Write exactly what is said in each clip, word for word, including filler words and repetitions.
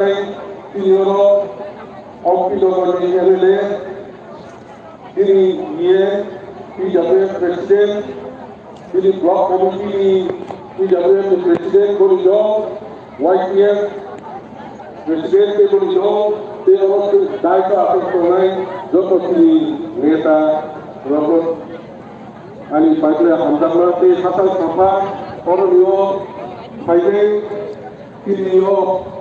Tini oro Ompi Nogor ni M L A, tini E A, P W F President, tini Block Committee ni P W F ni President, boni dol, Y P F President tei boni dol, tei oro tei daitwa aswk tongnai joto tini neta rok ani paikra hamjakma tei satal sapha oro ni o phainai tini o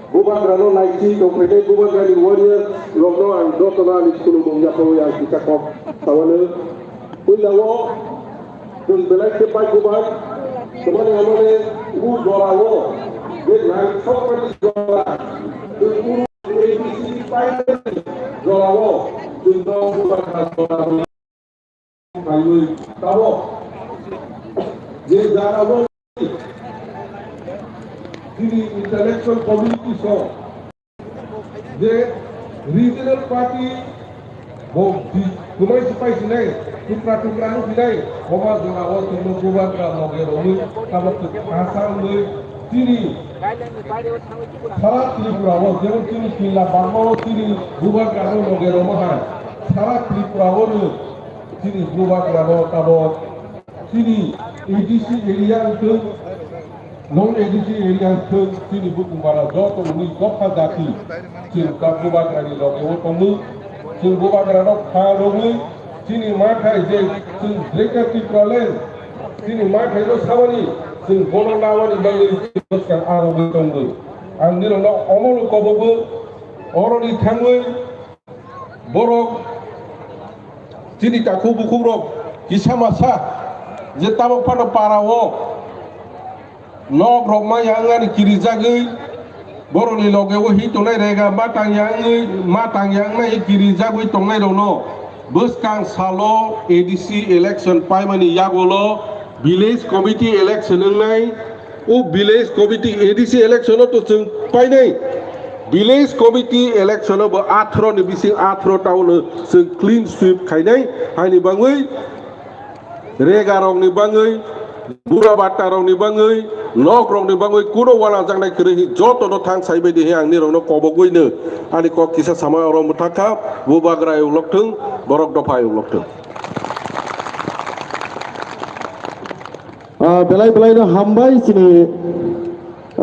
Bubagrano naising tongphainai Bubagrani warriors rokno ang jotono ani khulumung yaphangwi ang kisa kok saono. Puila o chwng belai khe pai Bubag, twmani hamani o jora o je naisokmani jora, chwng uru A B C paimani jora o chwng no Bubagra jora. Kaiwi tabok je jaga o chini intellectual community song je regional party bo di kumai sipai sinai tukra tukra no sinai homa jora o tongmo Bubagra loge rogwi tabok tuk asa wngwi chini sara Tripura o jemon chini killa bangma o chini Bubagra no loge rogma hai sara Tripura o no Chini Bubagrano tabok chini A D C area wngthung, non A D C area wngthung, chini bukumbara joto uni dopha jati chwng ta Bubagrani loge o tongwi, chwng Bubagrano kha rwgwi, chini mathai je chwng Greater Tipraland, chini mathai no samani chwng bono namani bagwi chwng bwskang arogwi tongwi. Ang nirokno omono kobogwi, oroni thangwi, Borok chini takhuk bukhukrok kisa masa je tabok phano para o nok rok maya wngmani kirijagwi borokni loge o hi tongnai rega ma tangya wngwi ma tangya wngnai kirijagwi tongnai rokno bwskang salo A D C election paimani yagulo village committee election wngnai. O village committee A D C election o to chwng painai. Village committee election o bo atharo ni bising atharo town o chwng clean sweep khainai. Haini bangwi rega rok ni bangwi, bura bata rok ni bangwi, nok rok ni bangwi kuno wala jaknai kwrwi hi joto no thang sai bai di hi ang nirok no kobogwi no ani kok kisa sama oro mwthakha. Bubagra uloktwng, borok dopha uloktwng. Ah, belai belai no hambai chini,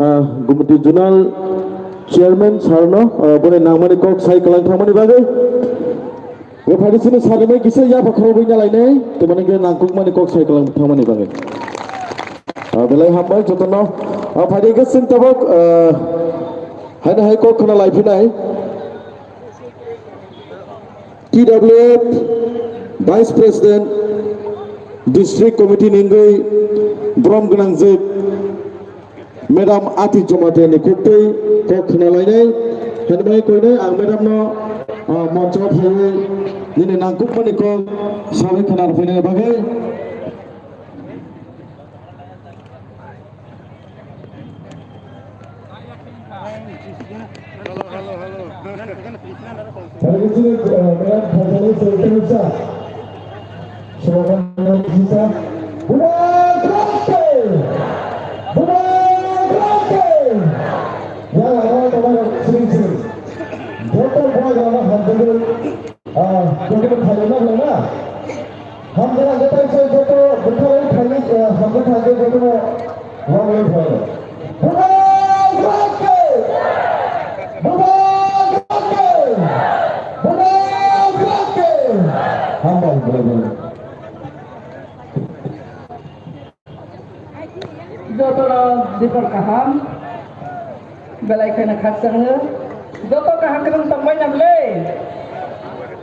ah, Gumti Zonal Chairman sir no, ah, boni nangmani kok sai kwlang thangmani bagwi. Bo phaidi chini sir ni kisa yapha khorokwi nalainai, tei mani khe nangkukmani kok sai kwlang thangmani bagwi. Ah, belai hambai jotono. Ah, phaidi khe chwng tabok, ah, haino hai kok khna lai phinai. T W F Vice President, District Committee ni wngwi borom gwnangjwk Madam Ati Jamatia ni kok twi kok khna lainai. Hwnwi koinai ang Madam no, ah, moncho phaiwi nini nangkukmani kok sawi khna rwphainani bagwi. Ah, joto khairokma nangna. Hamjak ang khe tei joto bwtharwi khairwi, ah, hamjak ang khe jotono wngwi phaio. Bubagra khe! Bubagra khe! Bubagra khe! Hambai, hambai, hambai. Jotono dipor kaham, belai kheno khakchangno. Joto kaham kwrwng tongbai nang le?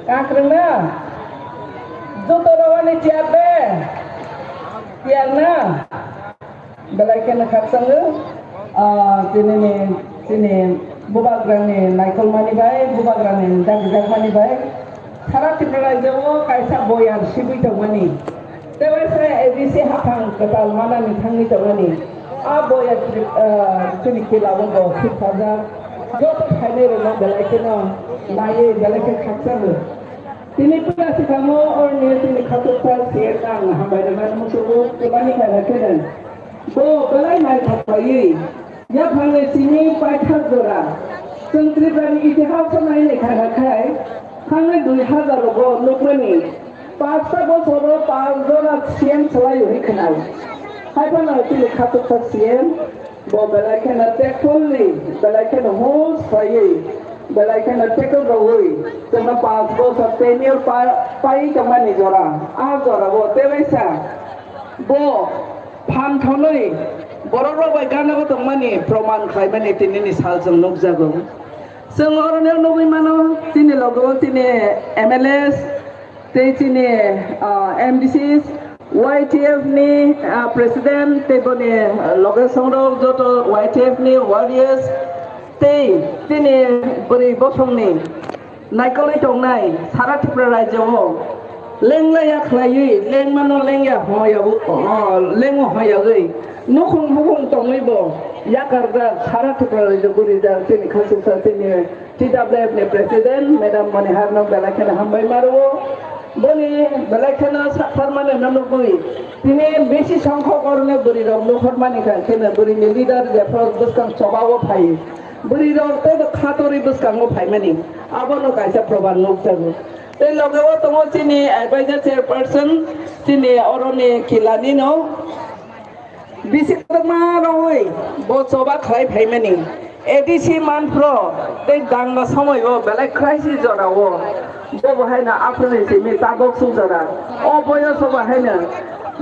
Kaham kwrwng na? Joto rawani chair de? Chair na? Belai kheno khakchangno. Ah, chini ni, chini Bubagrani naikolmani bai, Bubagrani dagijakmani bai. Sara Tripura rajyo o kaisa boyar sibui tongmani. Tei waisa A D C haphang kwtal manani thangwi tongmani. A boyar Tri-, ah, chini kila o bo thupajak. Joto phainai rokno belai kheno naiwi belai khe khakchangno. Tini puila swkangno oroni tini khatuksa C M ang hambai rwmani muchungo kwbangni kaina kheno. Bo belai naithok khaiwi. Yaphangni simi paithak jora. Chwng Tripurani itihas-o nai naikha kha khai, thangnai dui hazar rogo nukmani, pasta bosoro pas jora C M swlaiwi khwnai. Haiphano chini khatuksa C M bo belai kheno tactfully, belai kheno hus khwlaiwi, belai kheno tackle rwui chwngno pas bosor tenure pa-, pai tongmani jora. A jorao tebaisa bo phan thonwi borok rok bai gana bo tongmani proman khlaimani tinini sal chwng nukjago. Chwng oro no nugwi mano, chini logo chini M L As tei chini, ah, M D Cs, Y T F ni, ah, President tei boni, ah, loge songrok joto Y T F ni warriors tei chini bwrwi bosongni naikolwi tongnai sara Tripura rajyo o lenglaiya khlaiwi, lengmano lengya hwnyawi, o, lengo hwnyawi, nukhung bukhung tongwibo yakarjak sara Tripura rajyo bwrwijak chini khasuksa chini T W F ni President Madam Monihar no belai kheno hambai ma rwo. Boni belai kheno sa-, sakharmani no nugwi tini bisi songkhok oroni bwrwi rok nukhormani kha kheno bwrwi ni leader jephru bwskang choba o phai. Bwrwi rok tei bo khatorwi bwskango phaimani, abono kaisa proman nukjago. Tei loge o tongo chini advisor chairperson, chini oroni kilani no bisi kwbangma rogwi bo choba khlai phaimani. A D C manphro tei danga somoi o belai crisis jora o. Bo bo haino aphuru ni simi tabok sujora. O boyoso bo haino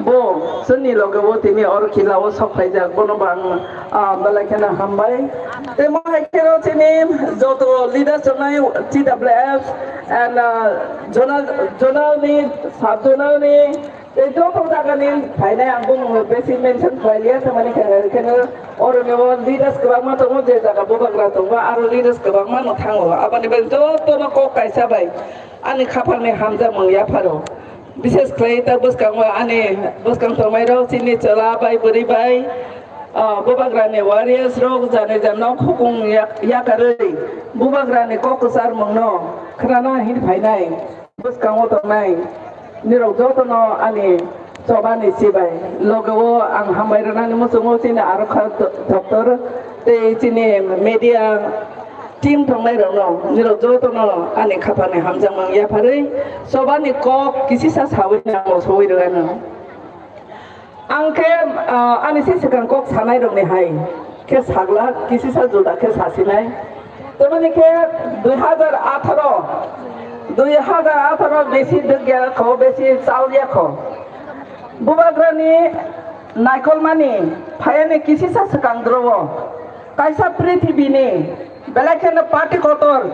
bo chwngni loge o tini oro kila o sok phaijak, bono bo ang, ah, belai kheno hambai. Tei mo hai kheno chini joto leaders tongnai T W F and, ah, zonal, zonal ni, sub zonal ni, tei joto jaga ni phainai ang bumung no besi mention khlai liya, tamani khe, kheno oro ni o leaders kwbangma tongo, je jaga bubagra tongo, aro leaders kwbangma no thango. Aboni bagwi joto no kok kaisa bai. Ani khapangni hamjakmung yapharo. Bishes khlai ta bwskango ani bwskang tongmai rok chini chwla bai bwrwi bai, ah, bubagrani warriors rok jani jani nok hukung yak-, yakarwi bubagrani kok kwchar mungno khwnana hin phainai bwskango tongnai nirok jotono ani chobani chibai. Loge o ang hambai rwnani muchungo chini aro kha do-, doctor tei chini media team tongnai rokno, nirok jotono ani khapangni hamjakmung yapharwi chobani kok kisisa sawi nango, sawi rwano. Ang khe, ah, ani se swkang kok sanai rokni hai khe sagla kisisa juda khe sasinai. Tamani khe dui hazar atharo, dui hazar atharo besi dwkya kho, besi chaoliya kho. Bubagrani naikolmani phayani kisisa swkang drobo. Kaisa prithibini belai kheno party kotor,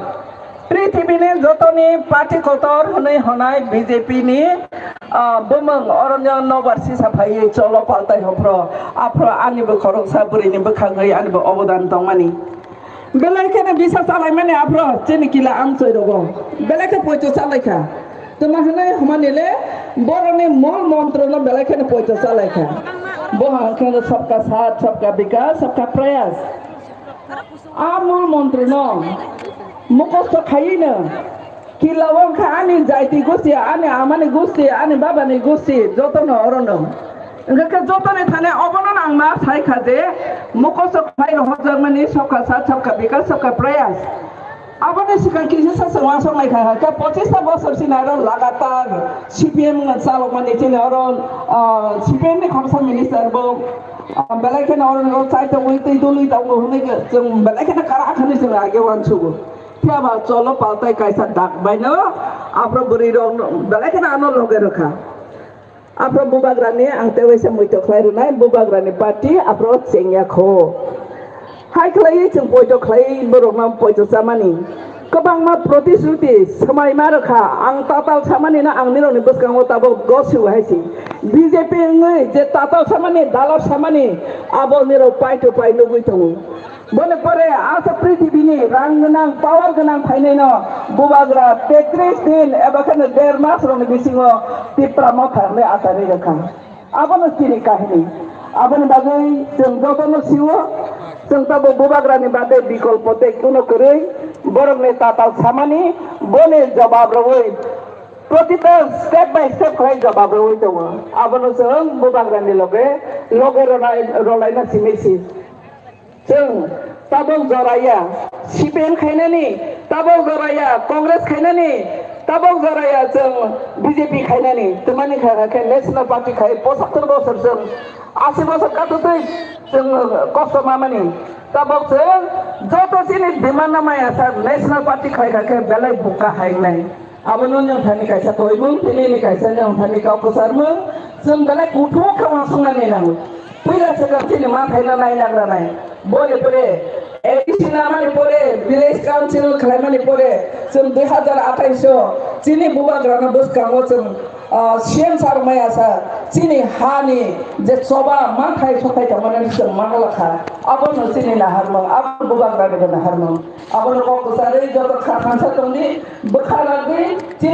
prithibini jotoni party kotor hwnwi hwnai B J P ni, ah, bumung oro no nobar sisa phaiwi cholo paltai hophro, aphro ani bo khoroksa bwrwini bwkhagwi ani bo obodan tongmani. Belai kheno bisa chalaimani aphro chini kila amchoi rogo belai khe poito chalaikha. Tuma hwnwi hwnmani le borokni mol montro no belai kheno poito chalaikha. Bo hwnkheno sabka saath, sabka bikas, sabka prayas. A mol montro no mukhosto khaiwi no kila o wngkha ani jaiti gosti, ani amani gosti, ani babani gosti, jotono orono. Hwnkhe khe jotoni thani obono ang ma sai kha je mukhosto khlai rohorjakmani sabka saath, sabka bikas, sabka prayas. Aboni swkang kisa sa chwng aswk nai kha, khe pochista bosor chini aro lagatar C P M wngna chalokmani chini oro, ah, C P M ni khoroksa minister bo, ah, belai kheno oro chaitogwi twi dului tongo hwnwi khe chwng belai kheno kara khani chwng age uansugo. Phiya ba cholo paltai kaisa dak baino aphro bwrwi rok belai kheno ano loge rwkha. Aphro bubagrani ang tewaisa muitok khlai rwnai, bubagrani party aphro chengya kho. Hai khlaiwi chwng poito khlaiwi borokno poito chamani. Kwbangma protisruti swmai ma rwkha, ang tatal samani no ang nirokni bwskango tabok gosiu hai si. B J P wngwi je tatal samani, dalap samani, abo nirok paito pai nugwi tongo. Boni pore asa prithibini rang gwnang, power gwnang phainaino bubagra tetris din eba kheno der mas rokni bisingo Tipra Motha hwnwi acharwi rwkha. Abono chini kahini. Aboni bagwi chwng jotono sio, chwng tabuk bubagrani bagwi bikolpo tei kuno kwrwi borokni tatal samani, boni jobab rwui protita step by step khlai jobab rwui tongo. Abono chwng bubagrani loge, loge rwlai-, rwlaina simi si. Chwng tabok joraya C P M khainani, tabok joraya Congress khainani, tabok joraya chwng B J P khainani. Twmani kha khe National Party khai pochattor bosor chwng, asi bosor katotwi chwng kosto mamani. Tabok chwng joto chini demand no maya sa National Party khai kha khe belai bukha hai nai. Abono nwng thani kaisa koimung, tini ni kaisa nwng thani kok kwcharmung, chwng belai kuthuk khe uansuknani nango. Puila swkang chini manthai no nai nagra nai. Boni pore, A D C namani pore, village council khlaimani pore, chwng dui hazar athais o chini bubagrano bwskango chwng, ah, C M sir maya sa chini hani je choba manthai sothai tongmani chwng manglakha. Abono chini naharmung, abo bubagrani bo naharmung. Abono kok kwcharwi joto kha thansa tongdi, bwkha ragwi, chini